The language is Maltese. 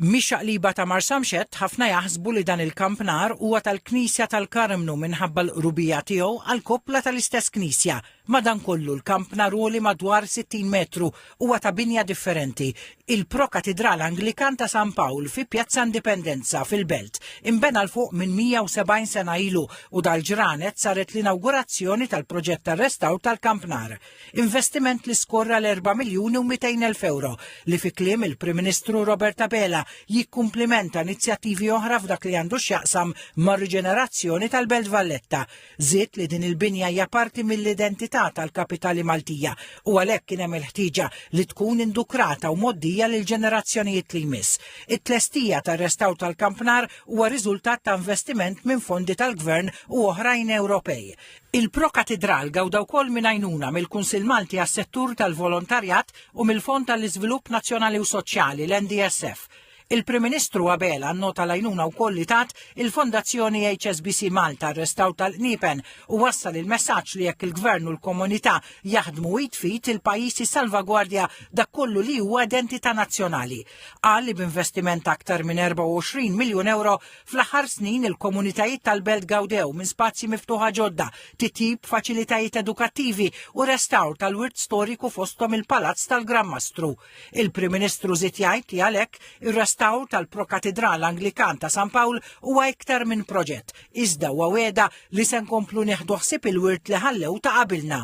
Mix-xaqliba ta' Marsamxett ħafna jaħsbu li dan il-kampnar huwa tal-Knisja tal-Karmnu minħabba l-qrubija tiegħu għall-koppla tal-istess knisja. Madankollu l-kampnar għoli madwar 60 metru huwa ta' binja differenti, il-Pro-Katidral Anglikan ta' San Pawl fi Pjazza Indipendenza fil-Belt inbena 'l fuq minn 170 sena ilu u dal-ġranet saret l-inawgurazzjoni tal-proġett tar-restawr tal-kampnar. Investiment li skorra l-4 miljuni u 200 elf euro li fi kliem il-Prim Ministru Robert Abela jikkumplimenta inizjattivi oħra f'dak li għandu x'jaqsam mar-riġenerazzjoni tal-Belt Valletta. Żied li din il-binja hija parti mill-identità tal-kapitali Maltija u għalhekk kien hemm il-ħtieġa li tkun indukrata u mgħoddija lill-ġenerazzjonijiet li jmiss. It-tlestija tar-restawr tal-kampnar huwa riżultat ta' investiment minn fondi tal-Gvern u oħrajn Ewropej. Il-Pro-Katidral gawda wkoll minn għajnuna mill-Kunsill Malti għas-Settur tal-Volontarjat u mill-Fond għall-Iżvilupp Nazzjonali u Soċjali, l-NDSF. Il-Prim Ministru Abela nnota l-għajnuna wkoll li tat il-Fondazzjoni HSBC Malta għar-restawr tal-qniepen u wassal il-messaġġ li jekk il-Gvern u l-komunità jaħdmu id f'id il-pajjiż jissalvagwardja dak kollu li huwa identità nazzjonali. Qal li b'investiment ta' aktar minn 24 miljun ewro Fl-aħħar snin il-komunitajiet tal-belt gawdew minn spazji miftuħa ġodda, titjib faċilitajiet edukattivi u restawr tal-wirt storiku fosthom il-Palazz tal-Gran Mastru. Il-Prim Ministru żied jgħid li għalhekk ir-restawr tal-Prokatidral Anglikan ta' San Pawl huwa iktar minn proġett, iżda huwa wegħda li se nkomplu nieħdu ħsieb il-wirt li ħallew ta' qabilna.